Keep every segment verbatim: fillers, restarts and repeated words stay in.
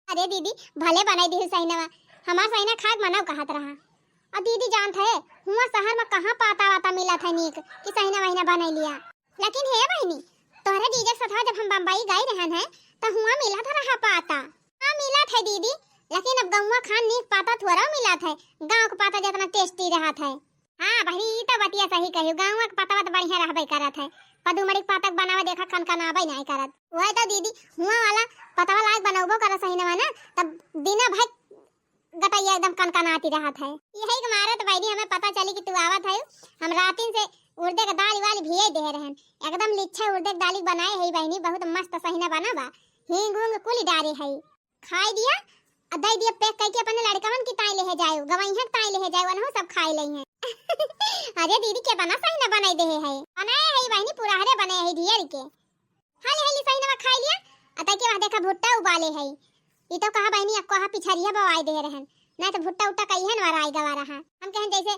अरे दीदी, भले बनाई दिहु सहिनवा, हमार सहिना खाए के मनव कहत रहा। अ दीदी जानत है, हुआ शहर में कहाँ पाता वाता मिलत है नीक कि सहिना वहिना बनाई लिया। लेकिन हे बहिनी, तोहरे जीजा के सथवा जब हम बम्बई गई रहन है, त हुआ मिलत रहा पाता। हाँ, मिलत है दीदी, लेकिन अब गौवा खान नीक पाता थोड़ा मिलत है, गाँव के पाता जितना tasty रहत है। हाँ बहिनी, ई तो बतिया सही कही, गाँव के पतवा तो बढ़िया रहबे करत है, पदुमड़ी के पाता के बनावा देखा कनकनाबे नहीं करत। वही तो दीदी, हुआ वाला पतवा लायक बनौबो करत सही ना, तब दिना भर गटैया एकदम कनकनाती रहत है। यही के मारे तो बहिनी हमें पता चली कि तू आवत है। हम रातिन से उड़दे के दाल वाल भिये दे रहन, एकदम लिच्छे उड़दे के दाल बनाए है बहिनी, बहुत मस्त सहिना बना बा, हींग ऊंग कुल डारे है। खाई दिया, आ दई दिया pack कइके अपने लड़कवन की ताई लेहे जाए, गवैया के ताई लेहे जाए, उनहु सब खाई लई हैं। अरे दीदी, केतना सहिना बनाई देहे है, बनाए है बहिनी, पुराहरे बनाए है ढेर के। हाली हाली सहिनवा खाई लिया, आ तई के बाद देखा भुट्टा उबाले है। ई तो कहा बहिनी, अब कहा पिछरिया बवाई दे रहन, नहीं तो भुट्टा उट्टा कहिए न वराई गवा रहा। हम कहन जैसे,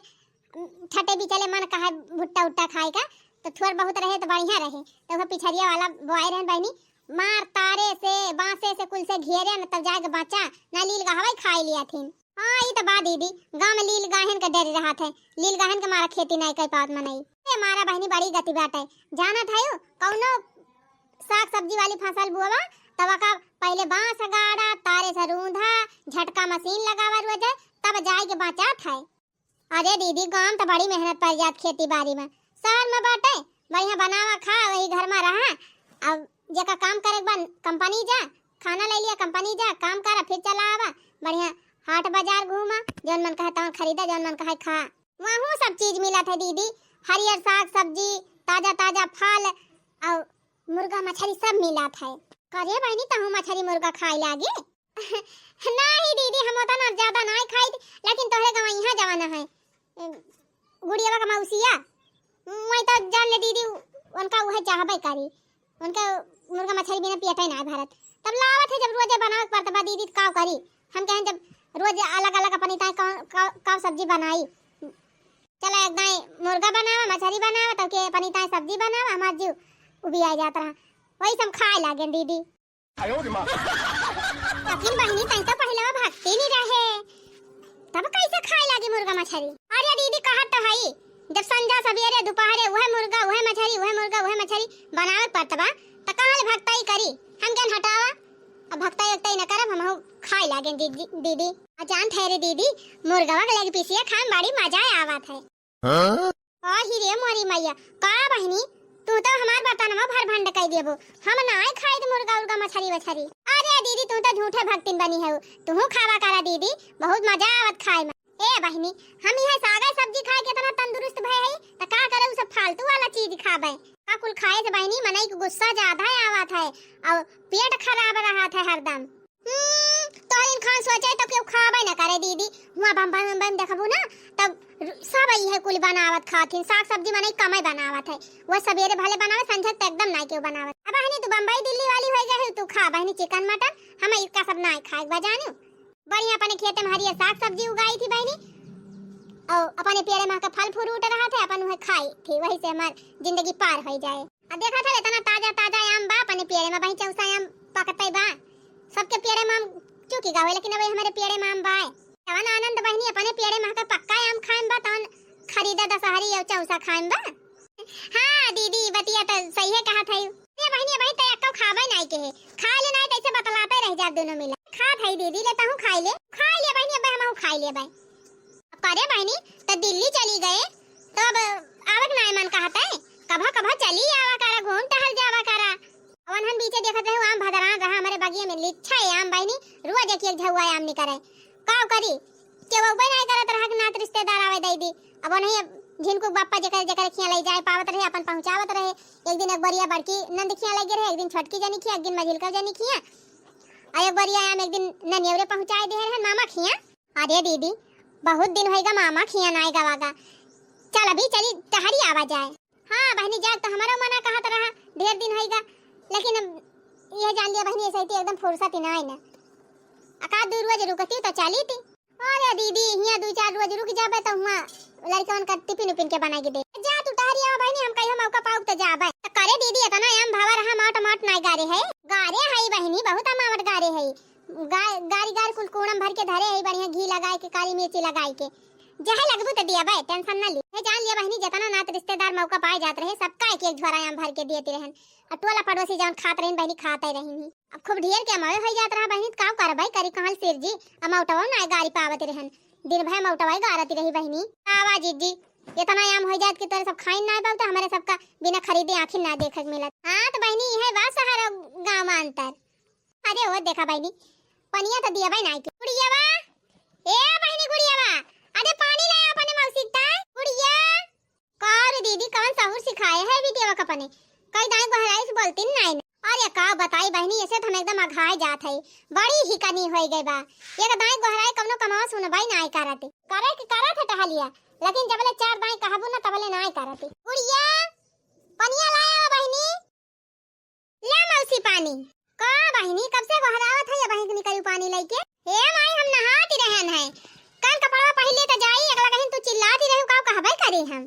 उम, ठटे बिचले मन कहा भुट्टा उट्टा खाए का, तो थोड़ बहुत रहे तो बढ़िया रहे, तो वह पिछरिया वाला बवाई रहन बहिनी, मार तारे से, बांसे से, कुल से घेरे न, तब जाके बचा, ना लील गहवाई खाई लिया थीन। हाँ, ई तो बा दीदी, गाँव में लील गाहन के डर रहत है, लील गाहन के मारा खेती नहीं कर पावत मनई। ए मारा बहिनी बड़ी गति बाटे, जानत है यू, कौनो साग सब्जी वाली फसल बोवा, तब का पहले बांस गाड़ा, तारे से रूंधा, झटका मशीन लगावा रोजे, तब जाए के बाँचत है। अरे दीदी, गाँव में तो बड़ी मेहनत पड़ जात खेती बाड़ी में, शहर में बाटे बढ़िया बनावा खा, वही घर में रहा। अब जेका काम करे के बा कंपनी जा, खाना ले लिया कंपनी जा, काम करा, फिर चला आवा, बढ़िया हाट बाजार घूमा, जौन मन कहे तौन खरीदा, जौन मन कहे खा। वहूँ सब चीज मिलत है दीदी, हरियर साग सब्जी, ताजा ताजा फल और मुर्गा मछली सब मिलत है। करे बहिनी, तहूँ मछली मुर्गा खाए लागी? नहीं दीदी, हम उतना ज्यादा नहीं खाई, लेकिन तोहरे गवैया जवाना है, गुड़ियावा का मौसिया, वही तो जान ले दीदी, उनका वह चाहबे करी, उनका मुर्गा मछली बिना पेटे ना भरत। तब लावत है, जब रोजे बनावे के पड़त बा दीदी, तो का करी? हम कहें जब रोज अलग अलग अपनी ताई का, का, का सब्जी बनाई, चला एक दाई मुर्गा बनावा, मछली बनावा, तब के अपनी ताई सब्जी बनावा, हमार जीव उबिया जात रहा, वही सब खाए लागे दीदी। लेकिन बहिनी, तई तो पहले भक्ति नहीं रहे, तब कैसे खाए लागी मुर्गा मछली? अरे दीदी, कहत तो हई, जब संझा सवेरे दोपहरे उहे मुर्गा, उहे मछली, उहे मुर्गा, उहे मछली बनावे पड़त बा, त कहाँ ले भक्ताई करी? हम ज्ञान हटावा, अब भक्ताई उक्ताई न करब, हमहू खाए लागे दीदी, दीदी। आ जानत है रे दीदी, मुर्गवा के leg piece खाए में बड़ी मजा आवत है। हाँ? ओ ही रे मोरी मैया, का बहिनी, तू तो हमार बर्तनवा भर भंड कई देबो। हम नाय खाइत मुर्गा उर्गा मछरी वछरी। अरे दीदी, तू तो झूठे भक्तिन बनी है, तू खावा करा दीदी, बहुत मजा आवत खाए में। ए बहिनी, हम यह सागे सब्जी खाए के इतना तंदुरुस्त भय है, त का करे उ सब फालतू वाला चीज खाबे? का कुल खाए से बहिनी मनई के गुस्सा ज्यादा आवत है और पेट खराब रहत है हरदम। हम्म, तोहरिन खान सोचे तो केहू खाबे न करे दीदी। हुआं बम्बई, बम्बई में देखबू ना, तब रु-, सब इहे कुल बनावत खाथिन। साग सब्जी मनई कमे बनावत है। वो सवेरे भले बनावे, संझक तो एकदम नाई केहू बनावत। अब बहिनी तू बम्बई दिल्ली वाली हो गए हो, तू खा बहिनी chicken mutton, हम इसका सब नाई खाए बा जानियो। बढ़िया अपने खेते में हरियर साग सब्जी उगाई थी बहिनी, और अपने पेड़े में के फल fruit रहा थे, अपन वह खाई थी, वही से हमार जिंदगी पार हो जाए। आ देखत हवे, इतना ताजा ताजा आम बा अपने पेड़े में, वही चौसा आम पकते बा। सबके पेड़े में आम चुकी गवे, लेकिन अबे हमरे पेड़े में आम बा। तवन आनंद बहिनी, अपने पेड़े में के पक्का आम खाएम बा, तवन खरीदा दशहरी और चौसा खाएम बा। हाँ दीदी, बतिया तो सही है कहत है। ये बहिनी, अबही तो एक्को खाबे नाई के है, खा ले नाई तो ऐसे बतलाते रह जा दोनों मिला। खात है दीदी, ले तहूँ खाई ले, खाई ले बहिनी, अब हमहू खाई ले भाई। करे बहिनी, त दिल्ली चली गए, तो अब आवक नाय मन कहत है, कभा कभा चली आवा करा, घूम टहल जावा करा। अवन हम बीचे देखत रहे, आम भदरान रहा हमरे बगिया में, लिच्छा है आम बहिनी, रोज एक एक झउआ आम निकरे। का करी, केहू अउबे नाय करत रहा कि नात रिश्तेदार आवे दई दी। अब नहीं, अब झिनकू बापा जेकर जेकर खिया ले जाए पावत रहे, अपन पहुँचावत रहे। एक दिन एक बरिया बड़की नंद खिया लगे रहे, एक दिन छोटकी जनी खिया, एक दिन मझिलका जनी खिया, आ एक बरिया आम एक दिन ननियवरे पहुँचाए दे रहे मामा खिया। अरे दीदी, बहुत दिन होइगा मामा खिया नाय गवागा। चल अभी चली टहरी आवा जाए। हाँ बहिनी, जाग तो हमारा मना कहत रहा, ढेर दिन होइगा, लेकिन अब यह जान लिया बहिनी, ऐसे ही एकदम फुर्सत ही नाय ना। अका दू रोज रुकती तो चली थी। अरे दीदी, हियाँ दू चार रोज रुक जाबे तो हुआं लड़कवन का टिफिन उफिन के बनाई के दे। जा तू टहरी आवा बहिनी, हम कहियो मौका पाउब तो जाबे। तो करे दीदी, इतना आम भवा रहा, माट माट नाय गारे है। गारे है बहिनी, बहुत अमावट गारे है। गा-, कूड़म भर के धरे ही बढ़िया घी लगाए के, काली मिर्ची लगाए के। जहे लगबू त दिया बे, tension ना ली। हे जान लिया बहिनी, जितना नात रिश्तेदार मौका पाए जात रहे, सबका एक एक झोरा आम भर के देती रहन। और टोला पड़ोसी जौन खात रहिन बहिनी, खाते रहिन ही। अब खूब ढेर के अमवे हो जात रहा बहिनी, त का करबै, करी कहाँ सिर जी, अमौटवा ना गारी पावत रहन। दिन भर अमौटवा गारती रही बहिनी। आवा जीजी, इतना आम हो जात कि तोरे सब खाइन ना पाऊ, त हमरे सबका बिना खरीदे आँखिन ना देखे के मिलत। हाँ, त बहिनी, इहे बा शहर और गाँव में अंतर। अरे ओ देखा बहिनी, पनिया त दिया बहिनी आई के। गुड़िया बा, ए बहिनी गुड़िया बा, अरे पानी लाया अपने मौसी का। गुड़िया, का रे दीदी, कौन सहूर सिखाए है बिटिया का अपने? कई दाई गोहराई से बोलती नहीं ना। अरे का बताई बहिनी, ऐसे त हम एकदम अघाए जात है, बड़ी हिकनी होई गई बा। एक दाई गोहराई कौनो कमावा सुनबाई ना आई करत। करे के करत है टहलिया, लेकिन जबले चार दाई कहबू ना तबले ना आई करत। गुड़िया, पनिया लाया बहिनी। ला मौसी पानी। का बहिनी, कब से गोहरावत है ये बहिनी करू पानी लेके? हे माई, हम नहाती रहन है। कल कपड़वा पहले त जाई, अगला कहीं तू चिल्लाती रहू, का कहबे करी हम।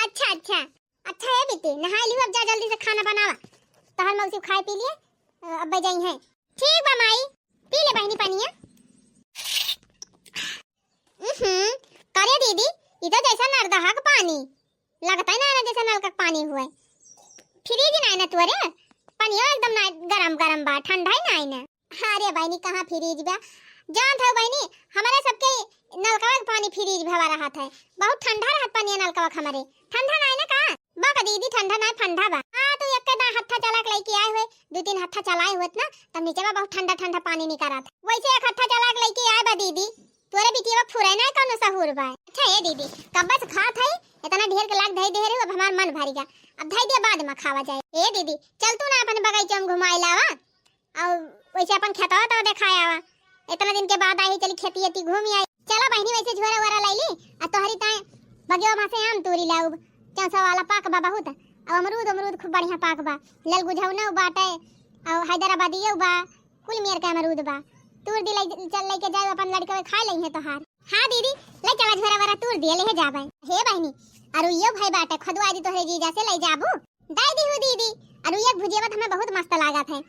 अच्छा, अच्छा। अच्छा, ए बिट्टी, नहाई लिहू, अब जा जल्दी से खाना बनावा। तोहर मौसी खाए पी लिए, अ, अब जाई हैं। ठीक बा माई, पी ले बहिनी पनिया। उहुं, करे दीदी, ई तो जैसे नरदहा के पानी, लगता ही ना, ना जैसे नलका के पानी हुए। फ्रिज ना है ना तोरे, पनियो एकदम ना गरम गरम बा, ठंडा ही ना है ना। अरे बहिनी, कहाँ फ्रिज बा, जानत हो बहिनी, हमारे सबके नलकवा के पानी फ्रिज भवा रहत है, बहुत ठंडा रहत पानी नलकवा के हमारे। ठंडा ना है ना का? बा का दीदी, ठंडा ना है, ठंडा बा। हाँ, तू एक दाई हत्था चला के लेके आए हुए, दू तीन हत्था चलाए हुए ना, तब नीचे में बहुत ठंडा ठंडा पानी निकलत। वैसे एक हत्था चला के लेके आए बा दीदी, तोरे बिटिया फुरे ना कौनो सहूर बा। अच्छा ए दीदी, कब्बा से खात है, इतना ढेर के लाग धई दे रहे, अब हमार मन भर गया, अब धई दे बाद में खावा जाए। ए दीदी, चल तू ना अपन बगीचा में घुमाए लावा, और वैसे अपन खेतवा तो देखाए आवा, इतना दिन के बाद आई, चली खेती एती घूम आई। चला बहिनी, वैसे झोरा वोरा लाई ली, आ तोहरी ताए बगिया में से आम तूरी लाउब, चौसा वाला पाक बा बहुत, और अमरूद, अमरूद खूब बढ़िया पाक बा, ललगुझौना बाटे, और हैदराबादियो बा, कुल मेर के अमरूद बा। तूर दी, लई, चल, लेके जाओ, अपन लड़के खा लेइहे तोहार। हाँ दीदी, ले चला, झोरा वोरा तूर दिए, लेहे जाबे। हे बहिनी, अरुइयो भाई बाटे, खोदवा दी तोहरे जीजा से, ले जाबू? दे दीहू दीदी, अरुइया के भुजिया तो हमें बहुत मस्त लागत है।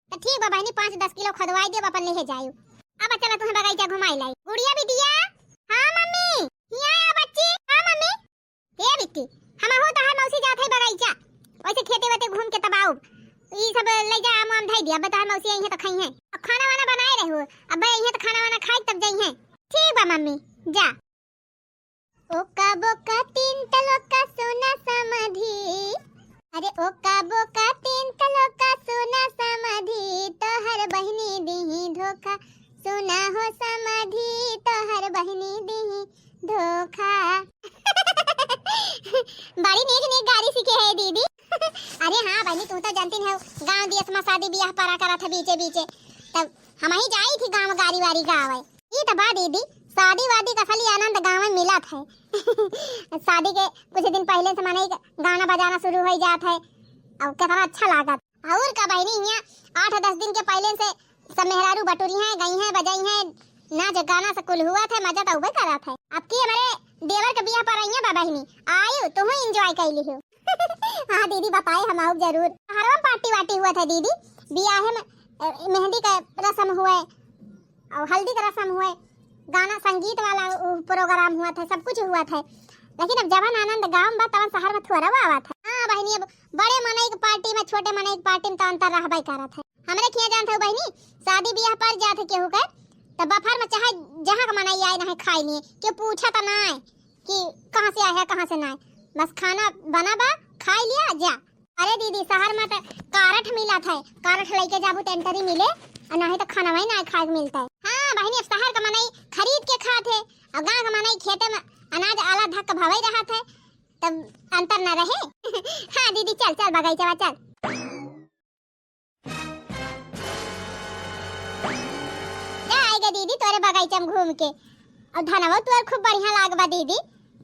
तो ठीक बा बहिनी, पाँच दस किलो खोदवाई देब, अपन लेहे जायू। अब चला, तुम्हें बगीचा घुमाई लाई। गुड़िया बिटिया। हाँ मम्मी। हिया आ बच्ची। हाँ मम्मी। ए बिट्टी, हमहू तहार मौसी जात है बगीचा, वैसे खेते वेते घूम के तब आउब। ई सब ले जा, आम वाम धई दिया, अब तहार मौसी आई है तो खाई है। अब खाना वाना बनाए रहू, अब आई है तो खाना वाना खाई तब जाई है। ठीक बा मम्मी, जा। ओका बोका तीन तलोका सोना समधी, अरे ओका बोका तीन तलोका सोना समधी, तोहर बहिनी दीही धोखा, सोना हो समधी, तोहर बहिनी दीही धोखा। बड़ी नीक नीक गारी सीखे है दीदी। अरे हाँ बहिनी, तू तो जानती हो, गाँव देश में शादी ब्याह परा करत है बीचे बीचे, तब हम ही जाई थी गाँव गारी वारी गावे। ई त बा दीदी, शादी वादी का असली आनंद गाँव में मिलत है। शादी के कुछ दिन पहले से मनई के गाना बजाना शुरू हो जात है, और कितना अच्छा लागत। और का बहिनी, हियाँ आठ दस दिन के पहले से सब मेहरारू बटुरी हैं, गई हैं, बजाई हैं, नाच गाना से कुल हुआ थे, मजा तो उबे करत है। अब की हमारे देवर के बियाह पर आई है बा बहिनी, आयु तुम enjoy कर लिहो। हाँ दीदी, बताए हम आउब जरूर। हरवा पार्टी वार्टी हुआ था दीदी, बियाहे में, अ, मेहंदी का रस्म हुआ है, और हल्दी का रस्म हुआ है, गाना संगीत वाला उ, program हुआ था, सब कुछ हुआ था। लेकिन अब जवन आनंद गाँव में बा, तवन शहर में थोड़ा हुआ था। हाँ बहिनी, अब बड़े मनई के पार्टी में, छोटे मनई के पार्टी में तो अंतर रहबे करत है। हमरे खिया जानत हो बहिनी, शादी बियाह पर जात है केहू के, तो बफर में चाहे जहाँ का मनई आए, नहीं खाए लिए, क्यों पूछा तो ना है कि कहाँ से आया है, कहाँ से ना है, बस खाना बना बा, खाई लिया, जा। अरे दीदी, शहर में तो कारठ मिलत है, कारठ लेके जाबू तो entry मिले, और नहीं तो खाना वही ना खाए के मिलता है। हाँ बहिनी, अब शहर का मनई खरीद के खात है, और गाँव का मनई खेते में अनाज आला धक भवई रहत है, तब अंतर न रहे। हाँ दीदी, चल चल बगीचा चल। जा आएगा दीदी तोरे बगीचा में घूम के। और धनवा तोर खूब बढ़िया लाग बा दीदी।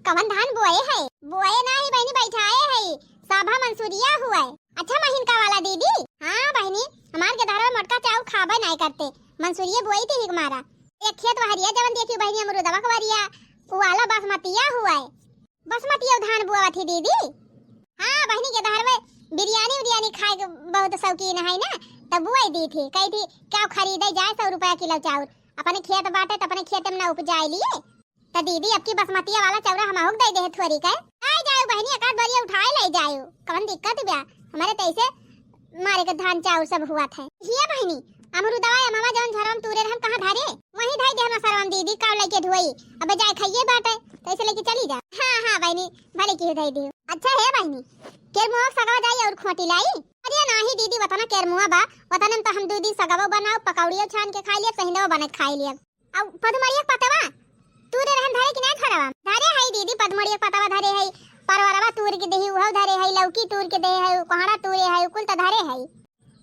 कवन धान बोए है? बोए ना ही बहिनी, बैठाए है। साभा मंसूरिया हुआ है। अच्छा महीन का वाला दीदी? हाँ बहिनी, हमार के धरवा मोटका चाउर खाबे नहीं करते। मंसूरिया बोई थी हिक मारा। एक खेत वहरिया जवन देखी बहिनी, अमरूदवा के वरिया, उ वाला बासमतिया हुआ है। बासमतिया धान बोआ थी दीदी। हाँ बहिनी, के धान में बिरयानी उरियानी खाए के बहुत शौकीन है ना, तब बुआई दी थी, कही थी, "क्या खरीदे जाए सौ रुपया किलो चाउर, अपने खेत बाटे त अपने खेत में ना उपजाए लिए।" त दीदी, अब की बसमतिया वाला चौरा हमहू के दे दे थोरी के। आई जाओ बहिनी, एक आध बोरिया उठाए ले जाओ, कौन दिक्कत बा? हमारे तैसे मारे के धान चाउर सब हुआ थे। हिया बहिनी, अमरूदवा अमवा जौन झरवा में तूरे रहन, कहाँ धरे? वहीं धई देहन सरवन दीदी, का लेके धोई? अब जाए खाइए बाटे, तैसे लेके चली जा। हाँ, हाँ बहिनी, भले की धई दियो। अच्छा हे बहिनी, केरमुआ सगवा जाई और खोटी लाई? अरे नाही दीदी, वतना केरमुआ बा, वतने में तो हम दू दिन सगवा बनाओ, पकौड़ियो छान के खाई लिया, सहिंदवा बने के खाई लिया। अब पदमरिया के पतवा तूरे रहन धरे कि नहीं झरवा? धरे है दीदी, पदमरिया के पतवा धरे है, परवरवा तूर के देही उहौ धरे है, लौकी तूर के देहे है, कोहड़ा तूरे है, कुल त धरे है।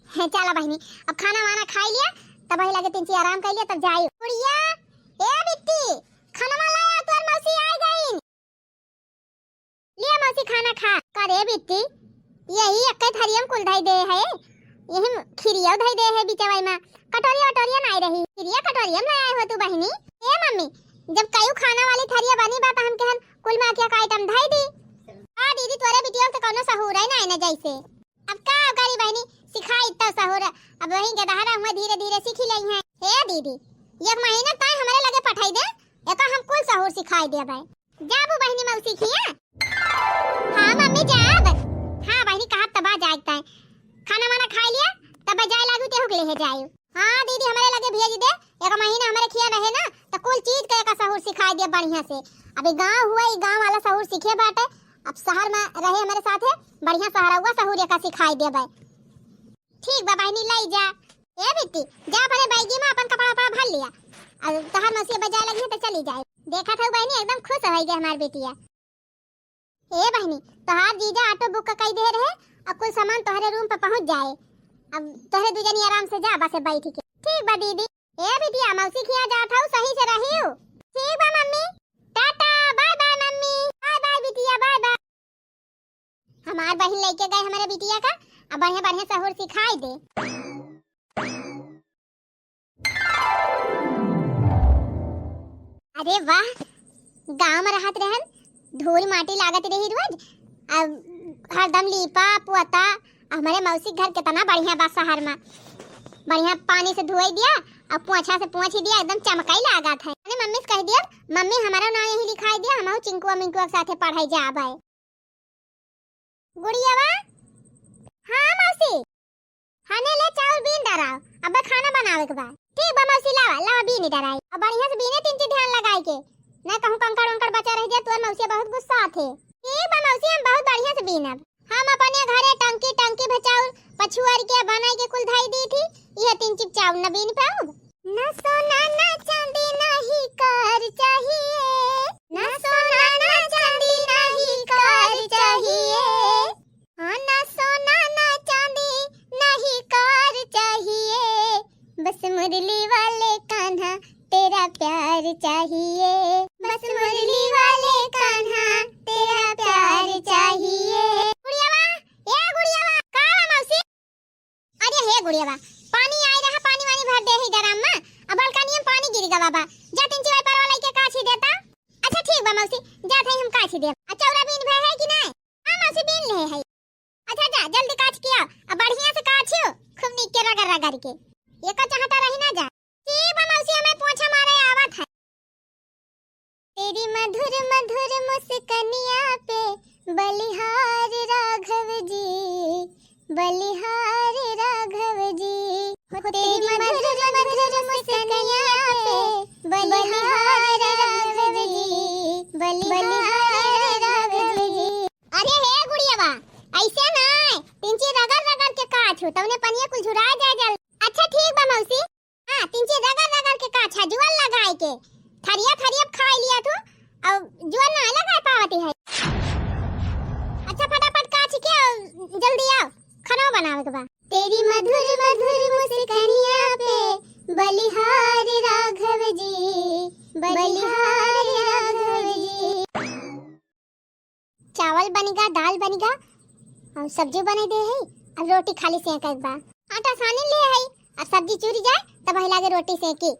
हे, चला बहिनी, अब खाना वाना खाई लिया, तब वही लगे तिनची आराम कर लिया, तब जाई। गुड़िया, ए बिट्टी, खाना वाला आ, तोर मौसी आ गई। लिया मौसी खाना खा। का रे बिट्टी, यही एक्के थरिया में कुल धई दे है, यही में खिरिया धई दे है बिचवाई में, कटोरिया वटोरिया नाई रही, खिरिया कटोरिया में ले आए हो तू बहिनी। ए मम्मी, जब कयू खाना वाली थरिया बनी बा त हम कहन कुल में एक एक आइटम धई दी। हाँ दीदी, तोरे बिटिया के तो कौनो सहूर है ना, ना जैसे। अब का करी बहिनी, सिखाई इतना सहूर, अब वही गदहरा हुआ धीरे धीरे सीखी लई है। हे दीदी, एक महीना ताई हमारे लगे पठाई दे, एका हम कुल सहूर सिखाई देबै। जाबू बहिनी मौसी खिया। हाँ मम्मी जाब। हाँ बहिनी, कहा तबा जाए ताई खाना वाना खाई लिया, तब जाए लागू तेहू के लेहे जाए। हाँ दीदी, हमारे लगे भेज दे, एक महीना हमारे खिया रहे ना, तो कुल चीज का एक सहूर सिखाई दे बढ़िया से। अभी गाँव हुआ, ई गाँव वाला सहूर सीखे बाटे, अब शहर में रहे हमारे साथे, बढ़िया शहरवा सहूर एका सिखाई देबै। ठीक बा बहिनी, लाई जा। ए बिट्टी, जा अपने बैगी में अपन कपड़ा उपड़ा भर लिया। अब तोहर मौसी बजाए लगी है तो चली जाए। देखा था बहिनी, एकदम खुश हो गई हमार बेटिया। ए बहिनी, तोहार जीजा ऑटो बुक कई दे रहे, अब कुल सामान तोहरे रूम पर पहुंच जाए। अब तोहरे दू जनी आराम से जा बस बैठ के। ठीक बा दीदी। ए बिटिया, मौसी खिया जात हऊ, सही से रहियो। ठीक बा mummy, tata, bye bye mummy, bye bye बिटिया, बाय बाय। हमार बहिन लेके गए हमारे बिटिया का, अब बढ़िया बढ़िया सहूर सिखाई दे। अरे वाह, गाँव में रहत रहन, धूल माटी लागत रही रोज, अब हरदम लीपा पोता। अब हमारे मौसी घर कितना बढ़िया बा शहर में, बढ़िया पानी से धोई दिया, अब पोछा से पोछ ही दिया, एकदम चमकाई लागत है। अपने मम्मी से कह दिया, "मम्मी, हमारा नाम यही लिखाई दिया, हम चिंकुआ मिंकुआ के साथे पढ़ाई जाब है।" गुड़ियावा, हाँ मौसी, हने ले चाउर बीन डराओ, अब खाना बनावे के बा। ठीक बा मौसी, लावा, लावा बीन डराई। अब बढ़िया से बीने तिनची ध्यान लगाई के, ना कहूँ कंकड़ उंकड़ बचा रह जाए, तोर मौसी बहुत गुस्सा आथे। ठीक बा मौसी, हम बहुत बढ़िया से बीनब। हम अपने घरे टंकी टंकी भचाउर पछुअर के बनाई के कुल धाई दी थी, यह तिनची चाउर न बीन पाउब। ना सोना ना चांदी ना ही कार चाहिए, ना सोना ना चांदी ना ही कार चाहिए। हाँ, ना सोना ना चांदी ना ही कार चाहिए, बस मुरली वाले कान्हा तेरा प्यार चाहिए, बस मुरली वाले कान्हा तेरा प्यार चाहिए। गुड़ियावा, ए गुड़ियावा, का बा मौसी? अरे हे गुड़ियावा, पानी आई रहा, पानी वानी भर दे ही ड्रम में, अब बलकनिया में पानी गिर गवा बा, जा तिनची वाई परवा लइके काछी देता। अच्छा ठीक बा मौसी, जात है हम काछी देब। अच्छा चौरा बीन भे है कि नहीं? हाँ मौसी बीन ले है। अच्छा जा जल्दी काछ के आओ, अब बढ़िया से काछियो, खूब नीक के रगड़ रगड़ के। ये का चाहता रही ना जा। ठीक बा मौसी, हमें पोछा मारे आवत है। तेरी मधुर मधुर मुस्कनिया पे बलिहार राघव जी, बलिहार राघव जी। हो तेरी मधुर मधुर मुस्कनिया पे बलिहार राघव जी, बलिहार राघव जी। अरे हे गुड़ियावा, ऐसे ना, तिनची रगड़ रगड़ के काछू, तउने पनिया कुल झुरा जाए जल। अच्छा ठीक बा मौसी। हाँ, तिनची रगड़ रगड़ के काछा, जुअल लगाए के, थरिया थरिया खाई लिया तू, और जुअल ना लगाए पावती है। अच्छा फटाफट काछ के आओ, जल्दी आओ, खाना बनावे के बा। तेरी मधुर मधुर मुस्कनिया पे बलिहार राघव जी, बलिहार राघव जी। चावल बनिगा, दाल बनिगा, और सब्जी बने दे है। अब रोटी खाली सेंके के बा। आटा सानी ले है, अब सब्जी चुरी जाए, तब वही लागे रोटी सेंकी।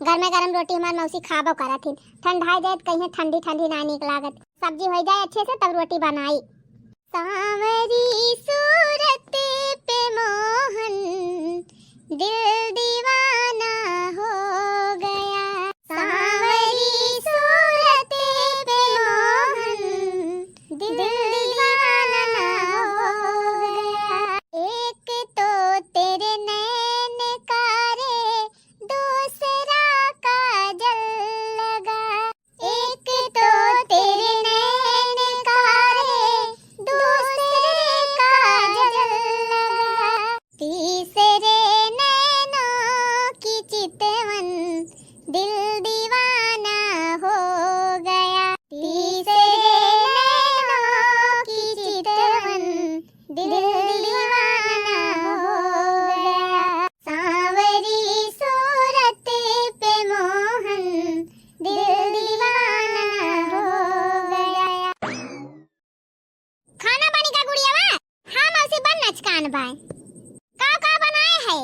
गरमे गरम रोटी हमार मौसी खाबो करत हिन, ठंडाए जाए त कहिए ठंडी ठंडी ना नीक लागत। सब्जी हो जाए अच्छे से, तब रोटी बनाई। सांवरी सूरत पे मोहन दिल दीवाना हो गया, सांवरी सूरत पे मोहन, दिल दीवाना हो गया। खाना बनी का गुड़ियावा? हाँ मौसी, बन नचकान बाय। का का बनाए है?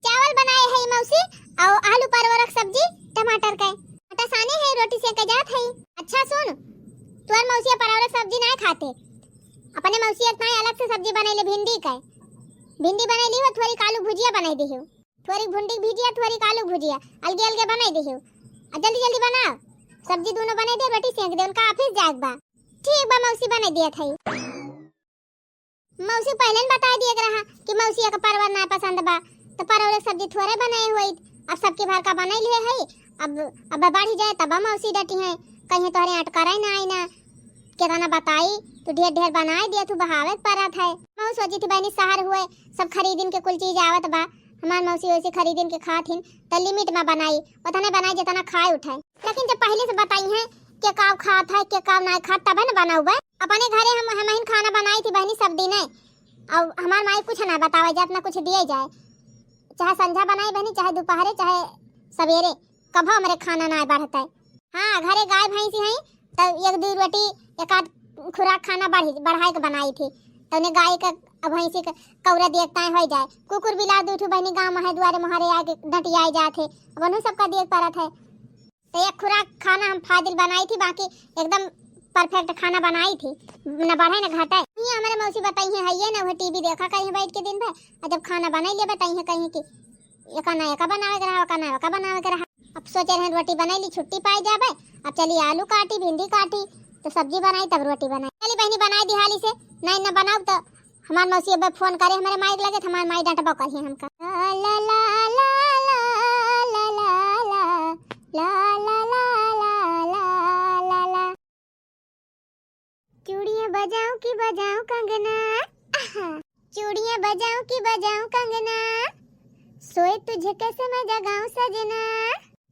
चावल बनाए है मौसी, और आलू परवरक सब्जी, टमाटर के। आटा साने है, रोटी सेके जात है। अच्छा सुन, तोर मौसी परवरक सब्जी नाय खाते, अपने मौसी इतना अलग से सब्जी बनैले भिंडी के। भिंडी बनैली हो, थोड़ी आलू भुजिया बनाई दी हो, थोड़ी भिंडी भुजिया, थोड़ी आलू भुजिया, अलगे अलगे बनाई दी हो। आ जल्दी जल्दी बनाओ, सब्जी दोनों बनाई दे, रोटी सेक दे, उनका ऑफिस जाएक बा। ठीक बा मौसी, बनाई दिया था। मौसी पहले न बताई दिए के रहा कि मौसी के परवर ना पसंद बा, तो परवर के सब्जी थोड़े बनाए होई। अब सबके भर का बनाई लिए है, अब अब बढ़ी जाए तब मौसी डटी है, कहीं तोहरे अटकराई ना आई ना। केतना बताई, तू ढेर ढेर बनाई दिया, तू बहावे के परत है। मऊ सोची थी बहनी शहर हुए सब खरीदिन के कुल चीज आवत बा, हमार मौसी वैसे खरीदिन के खात हिन, तो लिमिट में बनाई, उतने बनाई जितना खाए उठाए। लेकिन जब पहले से बताई है के का खात है, के का नाय खात, तबे न बनाऊ बे। अपने घरे हम हमहिन खाना बनाई थी बहनी सब दिन है, और हमार माई कुछ ना बतावे जात, ना कुछ दिए जाए, चाहे संझा बनाई बहनी, चाहे दोपहरे, चाहे सवेरे, कभो हमरे खाना ना बढ़ता है। हाँ, घरे गाय भैंसी हैं, तो एक दो रोटी, एक आध खुराक खाना बढ़ी, बढ़ाए के बनाई थी। तो उन्हें गाय के, अब भैंसी के कौरा देखता है, हो जाए। कुकुर बिलार दू ठो बहनी गाँव में है, दुआरे मुहारे आके डटियाए जात है, अब उन्हों सबका देख परत है। तो एक खुराक खाना हम फाजिल बनाई थी, बाकी एकदम परफेक्ट खाना बनाई थी, न बढ़े न घटे। ये हमारे मौसी बताई है, है ये ना, वो टीवी देखा कहीं बैठ के दिन भर, और जब खाना बनाई ले बताई है कहीं कि एका ना एका बनावे के रहा, ओका ना ओका बनावे के रहा। अब सोचे रहन रोटी बनाई ली, छुट्टी पाई जाबे। अब चली आलू काटी, भिंडी काटी, तो सब्जी बनाई, तब रोटी बनाई। चली बहनी बनाई दी हाली से, नहीं ना बनाऊ तो हमार मौसी अब फोन करे हमारे माई के लगे, तो हमार माई डांटबो करिए हमका। ला ला ला ला ला ला ला ला ला ला ला ला ला ला ला। चूड़ियाँ बजाऊं कि बजाऊं कंगना, आहा। चूड़ियाँ बजाऊं कि बजाऊं कंगना, सोए तुझे कैसे मैं जगाऊं सजना।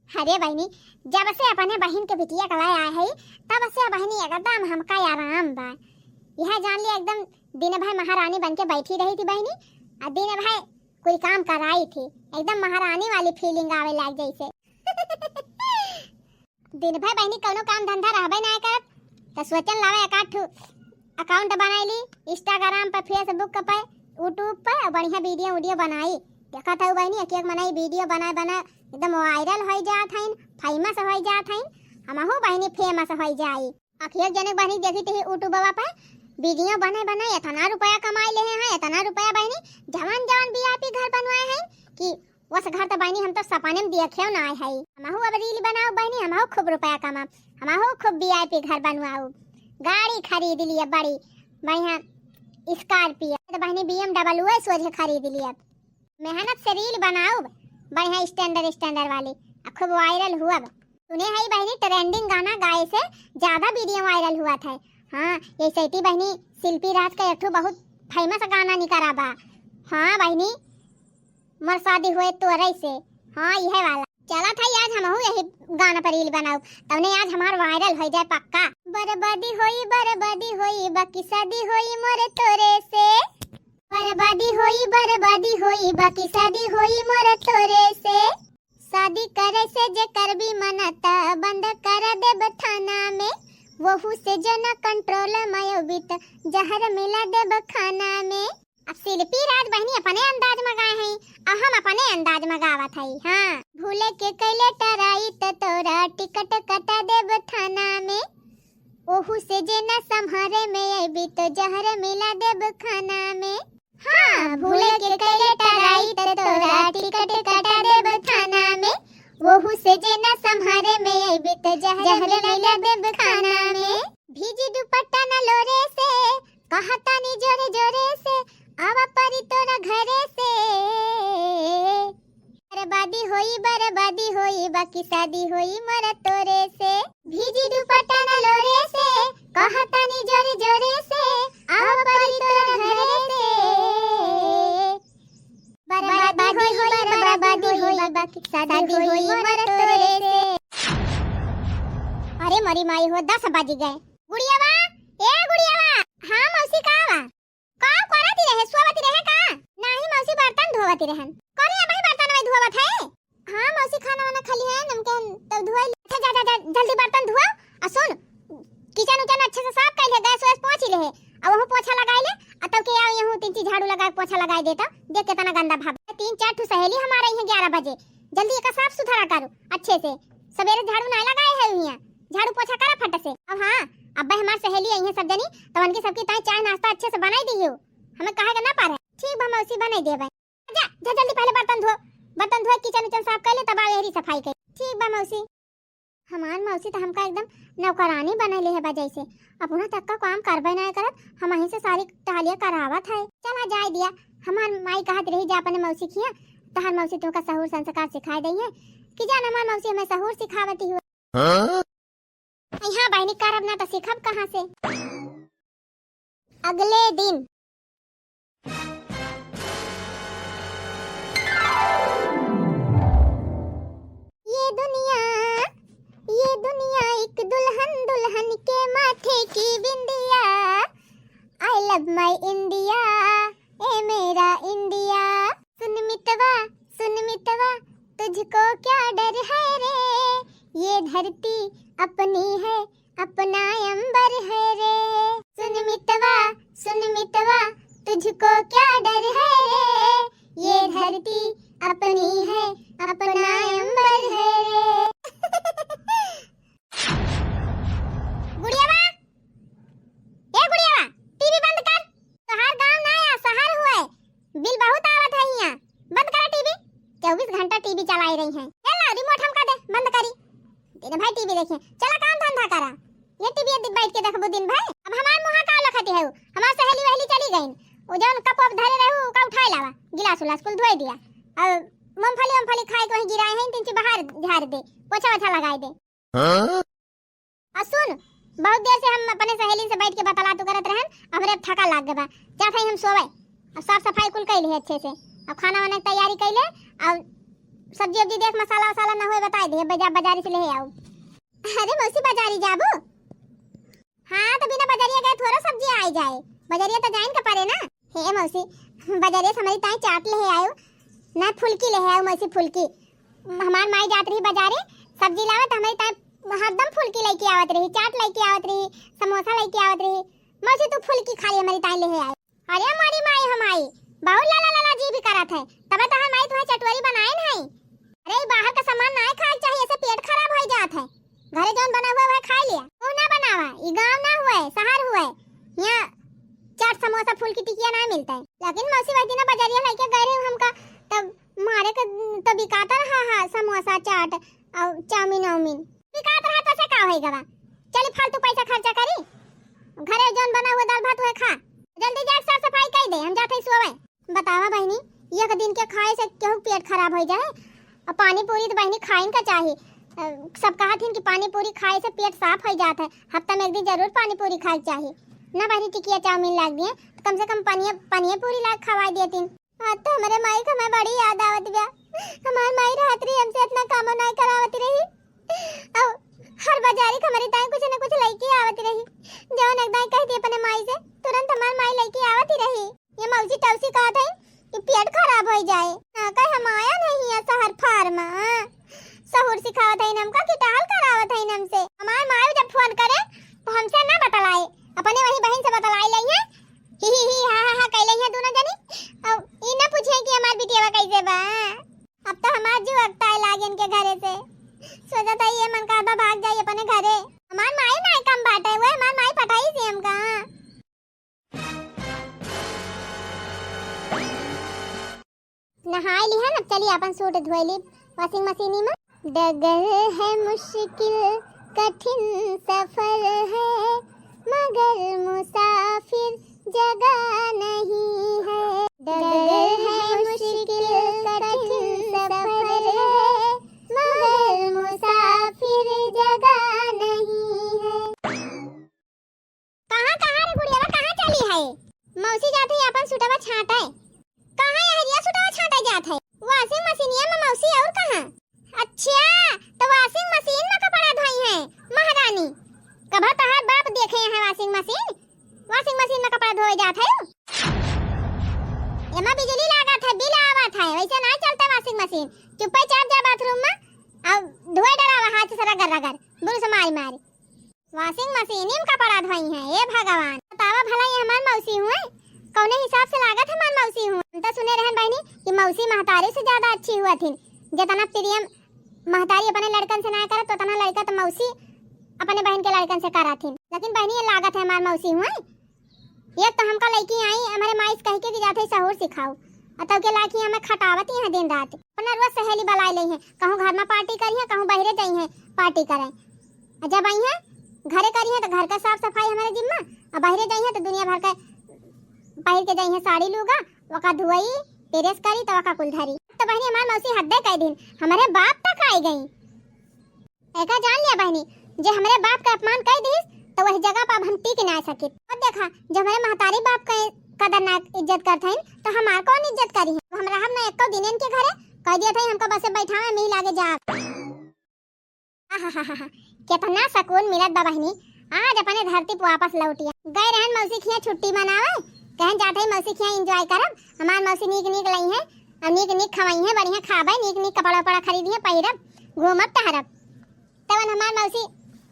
अरे बहिनी, जब से अपने बहिन के बिटिया के लाए आए है, तब से बहिनी एकदम हमका आराम बा। यह जान लिया एकदम दिन भर महारानी बन के बैठी रही थी बहिनी, और दिन भर कोई काम कराई थी, एकदम महारानी वाली फीलिंग आवे लाग जैसे। दिन भर बहिनी कौनो काम धंधा रहबे ना करत, तो सोचन लावे एक आध ठो अकाउंट बनाई ली, इंस्टाग्राम पे, फेसबुक पे, यूट्यूब पे, और बढ़िया वीडियो वीडियो बनाई। देखत हऊ बहिनी, एक एक मनई वीडियो बनाए बनाए एकदम वायरल होई जात हईन, फेमस होई जात हईन। हमहू बहिनी फेमस होई जाई। आखिर जने बहिनी देखी थी यूट्यूबवा पे वीडियो बने बने इतना रुपया कमाई ले हैं, इतना रुपया बहिनी, जवान जवान वीआईपी घर बनवाए हैं कि वस घर तो बहिनी हम तो सपने में देखे ना आए है। हमहू अब रील बनाओ बहिनी, हमहू खूब रुपया कमाब, हमहू खूब वीआईपी घर बनवाओ, गाड़ी खरीद लिए बड़ी बढ़िया स्कॉर्पियो, तो बहिनी बीएमडब्ल्यू सोझे खरीद लिए। मेहनत से रील बनाउब, बढ़िया स्टैंडर्ड स्टैंडर्ड वाली, आ खूब वायरल हुअब। सुने हई बहिनी, ट्रेंडिंग गाना गाए से ज्यादा वीडियो वायरल हुआ था। हाँ, ये सैती बहिनी शिल्पी राज का एक ठो बहुत फेमस गाना निकरा बा। हाँ बहिनी, मोर शादी होए तोरे से। हाँ, यह वाला चला था। आज हमहू यही गाना पर रील बनाउब, तवने आज हमार वायरल हो जाए पक्का। बर्बादी होई, बर्बादी होई, बाकी शादी होई मोर तोरे से। बर्बादी होई, बर्बादी होई, बाकी शादी होई मोर तोरे से। शादी करे से जे करबी मना, त बंद कर देब थाना में। वहू से जे ना कंट्रोल में अउबी, त जहर मिला देब खाना में। अब शिल्पी राज बहिनी अपने अंदाज में गाए हैं, और हम अपने अंदाज में गावत हई। हाँ, भूले के कैले टराई, त तोरा टिकट कटा देब थाना में। ओहू से जे ना संभारे में अइबी, तो जहर मिला देब खाना में। हाँ, भूले के कैले टराई, त तोरा टिकट कटा देब थाना में। ओहू से जे ना संभारे में अइबी, तो जहर मिला देब खाना में। भीजी दुपट्टा ना लोरे से, कहतानी जोरे जोरे से, आवा परी तोरा घरे से। बर्बादी होई, बर्बादी होई, बाकी शादी होई मोर तोरे से। भीजी दुपट्टा न लोरे से, कहतानी जोरे जोरे से, आवा परी तोरा घरे से। बर्बादी होई, बर्बादी होई, बाकी शादी होई मोर तोरे से। अरे मोरी माई हो, दस बज गए। गुड़ियावा, ए गुड़ियावा। हाँ मौसी, का बा? का करत ही आती रहन। करे, अबही बर्तन वही धोवत है। हाँ मौसी, खाना वाना खा ली है, नमकीन तो धोई ले। अच्छा, जा, जा, जा, जल्दी बर्तन धोआ। आ सुन, किचन उचन अच्छे से साफ कर ले, गैस वैस पोंछ ले है। आ वहू पोछा लगाई ले, आ तब के आओ यहू तीन चीज झाड़ू लगा के पोछा लगाई देता। देख कितना गंदा भाव। तीन चार ठो सहेली हमारे यहाँ ग्यारह बजे, जल्दी एका साफ सुथरा करो अच्छे से। सवेरे झाड़ू नहीं लगाए है यहाँ, झाड़ू पोछा करा फट से। अब हाँ, अब हमार सहेली आई है सब जनी, तो उनके सबके ताई चाय नाश्ता अच्छे से बनाई दी हो, हमें कहे के ना पारे। ठीक बा मौसी, बनाई देबे। जा, जा जल्दी पहले बर्तन धो, बर्तन धो, किचन उचन साफ कर ले, तब आवे हरी सफाई कर। ठीक बा मौसी। हमार मौसी तो हमका एकदम नौकरानी बनैले है बा जैसे। अपना तक का काम करबे ना करत, हमही से सारी टहलिया करावत है। चला जाए दिया, हमार माई कहत रही जा अपने मौसी खिया, तहार मौसी तुमका सहूर संस्कार सिखाए दई है। कि जान हमार मौसी हमें सहूर सिखावती हुआ। हाँ? यहाँ बहनी करब ना तो सीखब कहाँ से? अगले दिन। ये दुनिया, ये दुनिया एक दुल्हन, दुल्हन के माथे की बिंदिया। I love my India, ए मेरा इंडिया। सुन मितवा, सुन मितवा, तुझको क्या डर है रे, ये धरती अपनी है, अपना अंबर है रे। सुन मितवा, सुन मितवा, तुझको क्या डर है रे, ये धरती अपनी है, अपना अंबर है रे। गुड़ियावा, ए गुड़ियावा, टीवी बंद कर। तोहार गांव ना या शहर हुए, बिल बहुत आवत है यहाँ। बंद करा टीवी। चउबीस घंटा टीवी चलाई रही हैं। ए ला, रिमोट हमका दे, बंद करी। दिन भर टीवी देखिए, चला काम धंधा करा। ये टीवी दि-, बैठ के देखबू दिन भर। अब हमार मुँह का लखती है, हमार सहेली वहेली चली गईन। वो जौन कप वप धरे रहू, ओका उठाए लावा, गिलास उलास कुल धोए दिया। और मूंगफली वमफली खाए के वहीं गिराए हैं, तीन चीज बाहर झाड़ दे, पोछा वोछा लगाए दे। हाँ? और सुन, बहुत देर से हम अपने सहेली से बैठ के बतलात करत रहन, हमरे अब थका लाग गवा। जात हई हम सोवे। अब साफ सफाई कुल कइले है अच्छे से, अब खाना वाना की तैयारी कइले, और सब्जी उब्जी देख मसाला वसाला ना होए बताए दे, बजा-, बाजारी से ले आओ। अरे मौसी, बाजारी जाबू? हाँ, तो बिना बजरिया गए थोड़ा सब्जी आई जाए, बजरिया तो जाइन के परे ना। हे मौसी, बजरिया से हमारी ताई चाट ले आयो, ना फुल्की ले आयो मौसी, फुल्की। हमार माई जात रही बजारे सब्जी लावे तो हमारी ताई हरदम फुल्की लेके आवत रही, चाट लेके आवत रही, समोसा लेके आवत रही। मौसी तू फुल्की खाली हमारी ताई ले आयो। अरे हमारी माई, हमारी बहुत लाला लाला जी भी करत है, तबे तो हमारी तुम्हें चटोरी बनाए नहीं। अरे ई बाहर का सामान ना खाए चाहिए, ऐसे पेट खराब हो जात है। घरे जौन बना हुआ है खाई लिया। तू ना बनावा, ई गाँव ना हुए, शहर हुए। यहाँ चाट समोसा फुल्की टिकिया ना मिलता है। लेकिन मौसी वही दिन बजरिया लेके गए रहे हमका, तब मारे के तो बिकाता रहा है समोसा चाट और चाउमीन वाउमीन। बिकात रहा तो से का होई गवा? चली फालतू पैसा खर्चा करी, घरे जौन बना हुआ दाल भात वह खा। जल्दी जाके साफ सफाई कर दे, हम जाते सोवे। बतावा बहिनी, एक दिन के खाए से केहू पेट खराब हो जाए? और पानी पूरी तो बहिनी खाइन का चाही। अ, सब कहत हिन कि पानी पूरी खाए से पेट साफ हो जात है, हफ्ता में एक दिन जरूर पानी पूरी खाए के चाही। ना बहिनी, टिकिया चाउमीन लाग दिए तो कम से कम पनिया, पनिया पूरी लाग खवाए दिए तीन। आज तो हमारे माई का हमें बड़ी याद आवत बा। हमार माई रहत रही हमसे इतना कामो ना करावत रही। और हर बाजारी के हमारी ताई कुछ न कुछ लइके आवत रही। जौन एक दाई कह दी अपने माई से, तुरंत हमार माई लइके आवत ही रही। ये मौसी टौसी कहत है कि पेट खराब हो जाए। ना कहे हम आया नहीं है शहर फार्म। सहूर सिखावत है हमका कि टहल करावत है हमसे। हमार माई जब फोन करे तो हमसे ना बतलाए, अपने वही बहन से बतलाई लई है। ही ही ही हा हा हा कह लई है दोनों जनी। और ई ना पूछे कि हमार बिटिया कैसे बा। अब तो हमार जीव अकताए लागे इनके घरे से। सोचत है ये मन का भाग जाई अपने घरे। हमार माई ना कम बाटे, वो हमार माई पठाई से हमका। नहाए लिहन, अब चली आपन सूट धोए ली वॉशिंग मशीनी में। डगर है मुश्किल कठिन सफर है, मगर मुसाफिर जगह नहीं है। डगर है मुश्किल कठिन सफर है, मगर मुसाफिर जगह नहीं है। कहाँ, कहाँ रे गुड़ियावा, कहाँ चली है? मौसी जात है आपन सुटवा छाटे। कहाँ ये हरिया सुटवा छाटे जात है? वॉशिंग मशीनिया में मौसी, और कहाँ? अच्छा, तो वॉशिंग मशीन में कपड़ा धोई है महारानी। कभो तहार बाप देखे हैं वॉशिंग मशीन? वॉशिंग मशीन में कपड़ा धोए जात है? एमा बिजली लागत है, बिल आवत है। मशीन। चुप्पे चाप जा बाथरूम में, अब धोए डरावा हाथ से रगड़ रगड़, बुरुस मारी मारी। वॉशिंग मशीन में कपड़ा धोई हैं, ए भगवान। बतावा भला, ये हमार मौसी हुए? कौने हिसाब से लागत हमार मौसी हुए? हम तो सुने रहन बहिनी कि मौसी महतारी से ज्यादा अच्छी हुआ थी। जितना प्रेम महतारी अपने लड़कन से ना करत, उतना लड़का तो मौसी अपने बहन के लड़कन से करा थी। लेकिन बहिनी, ये लागत है हमार मौसी हुए। एक तो हमका लइकी आई हमारे माई से कह के कि जाते सहूर सिखाओ, और तब के लाइकी हमें खटावत यहाँ दिन रात। अपना रोज सहेली बलाए ले हैं, कहूँ घर में पार्टी करी है, कहूँ बहरे जाई है पार्टी करें। और जब आई है घरे करी है तो घर का साफ सफाई हमारे जिम्मा, और बहरे जाई है तो दुनिया भर का पहिर के जाई है साड़ी लूगा, वका धुआई, प्रेस करी तो वका कुल धरी। तो बहनी, हमार मौसी हद कह दिन, हमारे बाप तक आई गई। एका जान लिया बहनी, जे हमरे बाप के अपमान कइ दिहिस, तो वही जगह पर अब हम टिक ना सकित। और देखा, जो हमरे महतारी बाप के कदर ना इज्जत करत हइन, तो हमार कौन इज्जत करी है? हम रहब ना एको दिन इनके घरे, कह दिया था हमका बस बैठावे, हम ही लागे जाब। आहाहाहा, कितना सुकून मिलत बा बहनी, आज अपने धरती पर वापस लौटिया। गए रहन मौसी खिया छुट्टी मनावे, कहन जात है मौसी खिया एंजॉय करब, हमार मौसी नीक नीक लई है, और नीक नीक खवाई है, बढ़िया खाबे, नीक नीक कपड़ा उपड़ा खरीदी है, पहिरब, घूमब टहरब। तवन हमार मौसी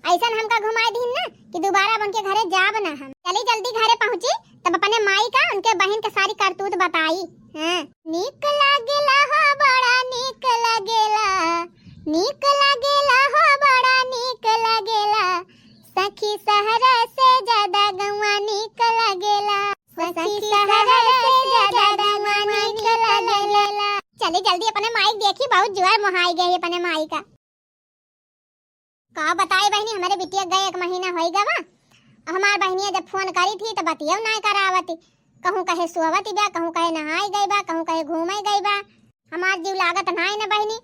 ऐसन हमका घुमाए दीन ना कि दोबारा अब उनके घरे जाब ना हम। चली जल्दी घरे पहुँची, तब अपने माई का उनके बहिन के सारी करतूत बताई। हाँ। नीक लागेला हो बड़ा नीक लागेला, नीक लागेला हो बड़ा नीक लागेला, सखी सहरा से ज्यादा गौआ नीक लागेला, सखी सहरा से ज्यादा गौआ नीक लागेला। चली जल्दी अपने माई के देखी, बहुत जुआर मोहाई गई अपने माई का। का बताई बहिनी, हमरे बिटिया गए एक महीना होई गवा। हमार बहिनिया जब फोन करी थी तो बतियो नाय करावती। कहूँ कहे सोवती बा, कहूँ कहे नहाई गई बा, कहूँ कहे घूमे गई बा। हमार जीव लागत नाय न बहिनी,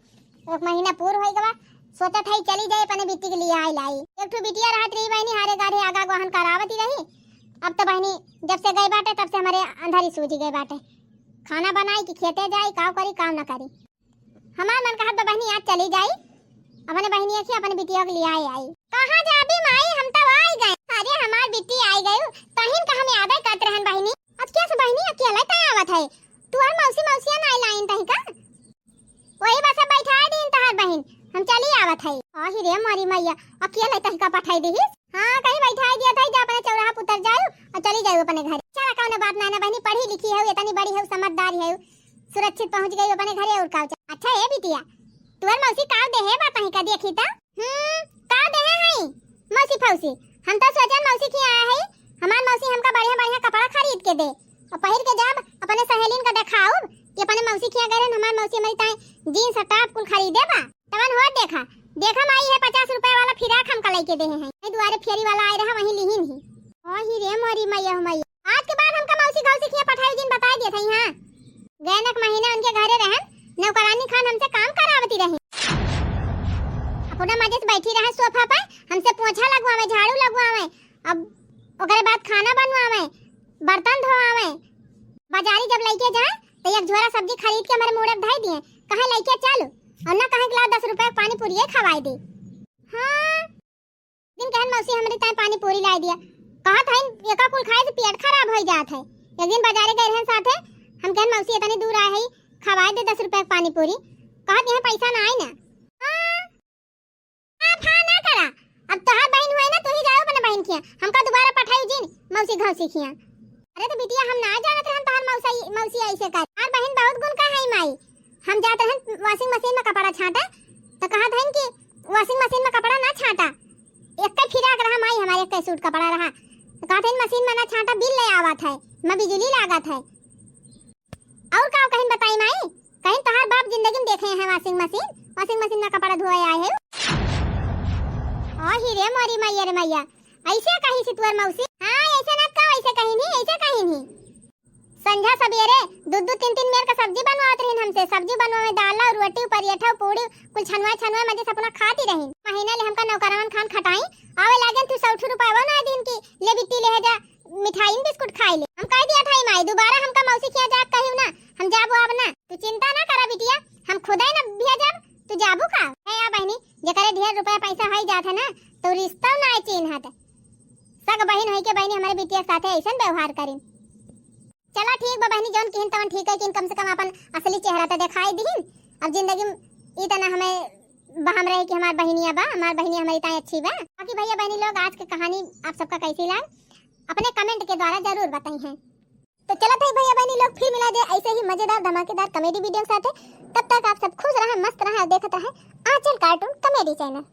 एक महीना पूर होई गवा। सोचत हई चली जाई अपने बिट्टी के लिए आई लाई। एक ठो बिटिया रहत रही बहिनी, हारे गाढ़े आगा गोहन करावती रही। अब तो बहिनी जब से गई बाटे तब से हमारे अंधारी सूझी गई बाटे। खाना बनाई कि खेते जाई, काव करी, काम न करी। हमार मन कहत बा बहिनी आज चली जाई, अपने बहिनिया के अपने बिटिया के लियाए आई। कहाँ जाबी माई, हम तब आई गए। अरे हमार बिट्टी आई गई, तहिन का हम याद करत रहन बहिनी। आज कैसे बहिनी अकेले तय आवत है? तू और मौसी मौसिया ना लाइन तही का? वही बस बैठा दीन तहार बहिन, हम चली आवत है। आही रे मोरी मैया, अकेले तही का पठाई दीहिस? हाँ, कहीं बैठाई दिया था, जा अपने चौराहा पुतर जायु और चली जायु अपने घर। चला कौनो बात ना, ना बहिनी, पढ़ी लिखी है, इतनी बड़ी है, समझदार है, सुरक्षित पहुँच गई अपने घरे और का। अच्छा ए बिटिया, तुअर मौसी काव देहे बा तही का देखी त? हम्म, काव देहे हई? मौसी फौसी, हम तो सोचन मौसी खिया आए हई, हमार मौसी हमका बढ़िया बढ़िया कपड़ा खरीद के दे और पहिर के जाब अपने सहेलिन का देखाउब कि अपने मौसी खिया गए रहन, हमार मौसी हमारी ताई जींस और टॉप कुल खरीदे बा। तवन होत देखा, देखा माई, ये पचास रुपया वाला फिराक हमका लइके देहे हैं। ए दुआरे फेरी वाला आए रहा, वहीं लिहिन ही। ओ ही रे मोरी मैया हो मैया, आज के बाद हमका मौसी गौसी खिया पठाई जिन बताई दिए थे। हाँ, गैनक महीना उनके घरे रहन, नौकरानी खान हमसे काम करावती रही। अपना मजे से बैठी रहे सोफा पे, हमसे पोछा लगवावे, झाड़ू लगवावे, अब ओकरे बाद खाना बनवावे, बर्तन धोआवे। बाजारी जब लइके जाए तो एक झोरा सब्जी खरीद के हमारे मूड़े धई दिए, कहे लइके चल, और ना कहे कि लाओ दस रुपया के पानी पूरी खवाई दे। हाँ, दिन कहन मौसी हमरी ताई पानी पूरी लाई दिया, कहत हइन एका कुल खाए से पेट खराब हो जात है। एक दिन बाजारे गए रहन साथे, हम कहन मौसी इतनी दूर आए है, खवाए दे दस रुपया के पानी पूरी, कहत यहाँ पैसा ना आई ना। हाँ, आप हाँ ना करा, अब तोहार बहिन हुए ना, तू ही जाओ अपने बहिन खिया, हमका दोबारा पठाई जिन मौसी घौसी खिया। अरे तो बिटिया, हम ना जानत रहन तोहार मौसा, मौसी ऐसे कर। तोहार बहिन बहुत गुण का है माई। हम जात रहन वॉशिंग मशीन में कपड़ा छांटे, तो कहत हन कि वॉशिंग मशीन में कपड़ा ना छांटा, एक फिराक रहा माई हमारे, एक सूट कपड़ा रहा, तो कहत हन मशीन में ना छांटा, बिल ले आवत है, मैं बिजली लागत है। और का कहिन बताई माई, कहिन तोहार बाप जिंदगी में देखे हैं वॉशिंग मशीन, वॉशिंग मशीन में कपड़ा धोए आए हैं। ओ ही रे मोरी मैया रे मैया, ऐसे कही सी तुअर मौसी? हाँ, ऐसे ना कहो, ऐसे कही नहीं, ऐसे कही नहीं। संझा सबेरे दो दो तीन तीन मेर का सब्जी बनवावत रहिन हमसे, सब्जी बनवावे, दाल और रोटी, परेठा, पूड़ी, कुल छनवा छनवा मजे से अपना खाती रहिन। महीना ले हमका नौकरान खान खटाई, आवे लागेन तू सौ ठो रुपया ना दिन की, ले बिट्टी ले जा, मिठाई बिस्कुट खाई ले। हम कह दिया था माई, दोबारा हमका मौसी खिया जात कहियो ना, हम जाबो अब ना। तू चिंता ना करा बिटिया, हम खुदे ना भेजब, तू जाबू का? है या बहनी, जेकरे ढेर रुपया पैसा होई जात है ना, तो रिश्ता ना चिन्हत। सग बहिन होई के बहिनी हमारे बिटिया के साथे ऐसन व्यवहार करिन। चला ठीक बा बहिनी, जौन किहिन तवन ठीक है, किन कम से कम अपन असली चेहरा तो दिखाई दिहिन। अब जिंदगी में इतना हमें बहम रहे कि हमार बहिनिया बा, हमार बहिनिया हमारी ताई अच्छी बा। बाकी भैया बहनी लोग, आज के कहानी आप सबका कैसी लाग, अपने कमेंट के द्वारा जरूर बताई हैं। तो चलत है भैया बहनी लोग, फिर मिला जाए ऐसे ही मजेदार धमाकेदार कॉमेडी वीडियो के साथ। तब तक आप सब खुश रहें, मस्त रहें और देखत रहें आंचल कार्टून कॉमेडी चैनल।